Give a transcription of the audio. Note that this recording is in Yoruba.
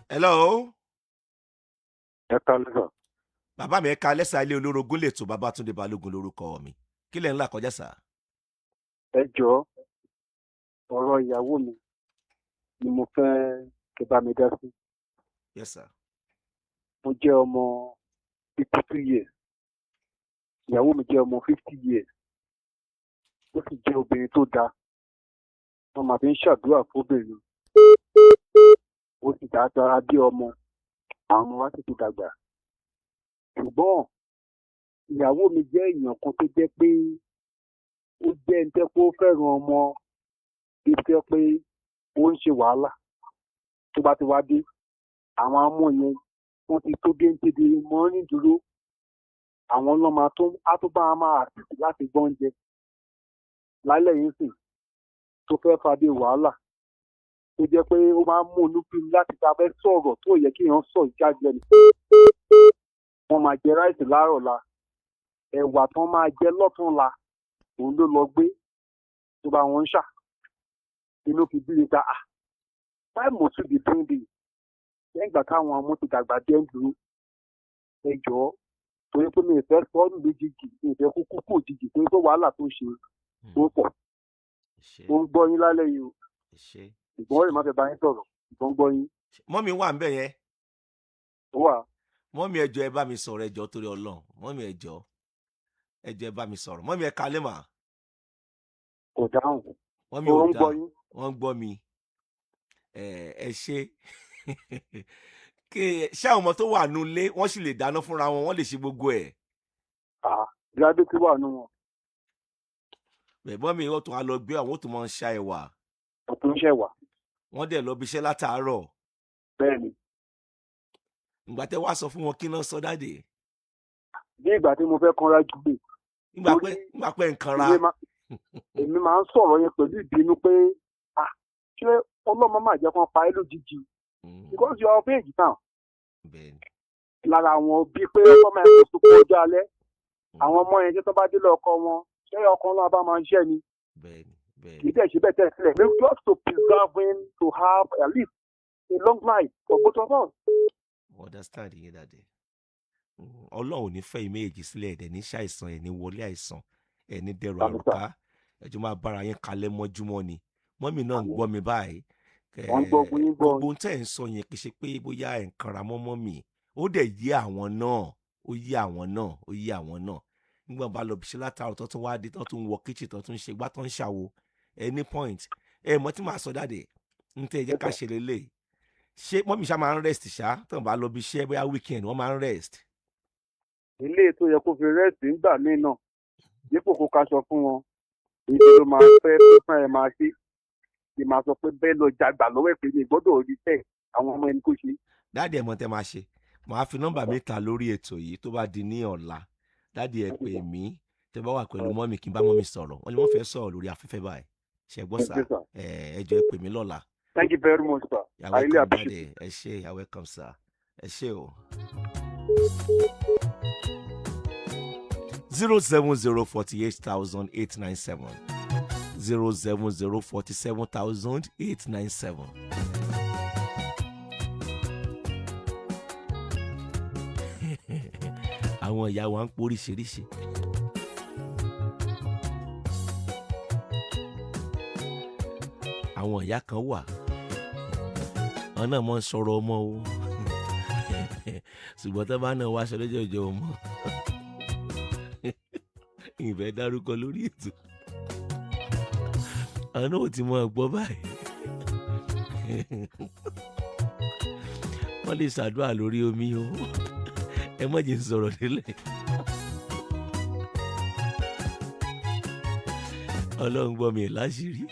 Hello. Ẹ kálẹ́ sà. Bàbá mi, ẹ ká lẹ́sà. Ilé olórogún lè tó. Babátúndé Balógun lórúkọ mi. Kí lẹ̀ ń là kọjá sà? Ẹ jọ̀ọ́, ọ̀rọ̀ ìyàwó mi ni mo fẹ́ kẹ́ bá mi dá sí. Yes sir. Mo jẹ́ ọmọ 52 years, ìyàwó mi jẹ́ ọmọ 50 years. Ó sì jẹ́ obìnrin tó dáa, wọ́n máa fi ń ṣàdúrà fóbìnrin. Ó sì dáadáa bí ọmọ, àwọn ọmọ wa sì ti dàgbà. Ṣùgbọ́n ìyàwó mi jẹ́ èèyàn kan tó jẹ́ pé ó jẹ́ ẹni tẹ́ pé ó fẹ́ràn ọmọ bíi tẹ́ pé ó ń ṣe wàhálà. Tó bá ti wá dé, àwọn ọmọ yẹn, wọ́n ti tó géńté di mọ́ nídúró. Àwọn ló máa tó á tó bá a máa àtìsí láti gbọ́ oúnjẹ lálẹ́ yìí sìn tó fẹ́ fa bí wàhálà tó jẹ́ pé ó máa ń mú inú bí mi láti ta fẹ́ sọ̀rọ̀ tó yẹ kí èèyàn sọ jáde lẹ́nu. Wọ́n máa jẹ rice láàárọ̀ la, ẹ̀wà tán máa jẹ lọ́túnla, òun ló lọ gbé tó bá wọn ń ṣà. Inú fi bí mi ta. Ah, why must you be doing this lẹ́yìn ìgbà táwọn ọmọ ti dàgbà dé ń dúró? Ẹ jọ̀ọ́, torí pé mi ò fẹ́ sọ ọ́ lójijì, mi ò fẹ́ kú kú òjijì, torí pé wàhálà tó ṣe ó pọ̀. Mo ń gbọ́ yín lálẹ́ yìí o. Ṣùgbọ́n ó lè má fẹ́ bá yín sọ̀rọ̀, ṣùgbọ́n ń gbọ́ yín. Mummy wà ń bẹ̀ yẹn? Ó wà. Mummy, ẹ jọ̀ọ́, ẹ bá mi sọ̀rọ̀. Ẹ jọ̀ọ́, torí Ọlọ́run. Mummy, ẹ jọ̀ọ́, ẹ jọ̀ọ́, ẹ bá mi sọ̀rọ̀. Mummy, ẹ kalẹ́ mà. Kò dáhùn. Mummy Ó ò ń gbọ́ dáhùn. yín. Wọ́n ń gbọ́ mi. Ẹ ṣe kí ṣé àwọn ọmọ tó wà nulẹ̀, wọ́n sì lè dáná fúnra wọn, wọ́n lè ṣe gbogbo ẹ̀? Ah, graduate wà nù wọn. Ẹ̀gbọ́n mi, ó tún á lọ gbé àwọn, ó tún máa ń ṣa ẹ̀wà. Ọ̀tún ń ṣẹ̀wà. Wọ́n dẹ̀ lọ bí iṣẹ́ látàárọ̀. Bẹ́ẹ̀ ni. Ìgbà tẹ́ wá sọ fún wọn, kí náà sọ, daddy? Bí ìgbà tí mo fẹ́ kanra jù lè Nígbà pé nǹkan ra. Èmi máa ń sọ̀rọ̀ yẹn pẹ̀lú ìbínú pé, ah, ṣé ọlọ́mọ máa jẹ́ kán pa ẹ́ lójijì? Because you are of age now. Lára àwọn bíi pé ọlọ́mọ ẹ̀ kò sunkún ọjọ́ alẹ́. Àwọn ọmọ yẹn tí wọ́n bá délé ọkọ wọn, ṣé ọkọ náà bá máa ń ṣẹ́ ni? Bẹ́ẹ̀ni bẹ́ẹ̀ni Kì í dẹ̀ ṣe bẹ́ẹ̀ tẹ́lẹ̀, maybe just to preserve him, to have at least a long life for both of us. Mo understand yín, daddy. Ọlọ́run ò ní fẹ́ ìméjì sílẹ̀. Ẹ̀dẹ̀ ní ṣàìsàn, ẹ̀ ní wọlé àìsàn, ẹ̀ ní dẹrù Àmín sà. àrùká. Ẹjọ́ máa bára yín kalẹ̀ mọ́júmọ́ ni. Mummy náà ń gbọ́ mi báyìí. Wọ́n ń gbọ́, ogun yín gbọ́. Gbogbo ohun tẹ́ ẹ̀ ń sọ yẹn, kì í ṣe pé bóyá ẹ̀ ń kanra mọ́ mummy. Ó dẹ̀ yé àwọn náà, ó yé àwọn náà, ó yé àwọn náà. Nígbà bá lọ bíṣẹ́ látàárọ̀, tó tún wá dé, tó tún wọ kitchen, tó tún ṣe gbá, tó ń ṣàwo, any point ẹ mọ̀ tí màá sọ, daddy, ń tẹ́ ẹ jẹ́ ká ṣe lélẹ̀. Ṣé mummy ṣá máa ń rest ṣá tó ń bá lọ bí iṣẹ́, bóyá weekend, wọ́n máa ń rest? Ilé tó yẹ kó fi rest ńgbà míì náà, dípò kó kaṣọ fún wọn, èyí ló máa fẹ́ tó fún ẹ máa ṣe kì máa sọ pé bẹ́ẹ̀ lọ jàgbà lọ́wọ́ ẹ̀ pé mi gbọ́dọ̀ rí tẹ̀ àwọn ọmọ ẹni kó ṣe. Daddy, ẹ̀ mọ̀ tẹ́ máa ṣe, màá fi nọ́mbà mi ta lórí ètò yìí tó bá di ní ọ̀la. Daddy, ẹ pè mí tẹ́ bá wà pẹ̀lú mummy, kí n bá mummy sọ̀rọ̀. Wọ́n ní wọ́n fẹ́ sọ̀rọ̀ lórí afẹ́fẹ́ báyìí. Ṣe gbọ́ sà? Thank you, sir. Ẹ jọ̀ọ́, ẹ pè mí lọ́la. Thank you very much, sir. You are I really welcome, appreciate. Daddy. Ẹ ṣé, you are welcome, sir. Ẹ ṣé o. 070 48,897, 070 47,897. Àwọn ìyá wa ń poríṣiríṣi. Àwọn ìyá kan wà, àwọn náà mọ̀ ń sọ̀rọ̀ ọmọ o, ṣùgbọ́n tó bá náà wá aṣọ lọ́jọ́ ìjọ ọmọ, ìfẹ́ dárúkọ lórí ètò, àwọn náà ò ti mọ ẹ̀gbọ́n báyìí. Wọ́n lè ṣàdúrà lórí omi o. Ẹ má jẹ́ n sọ̀rọ̀ délẹ̀. Ọlọ́run gbọ́ mi láṣìírí.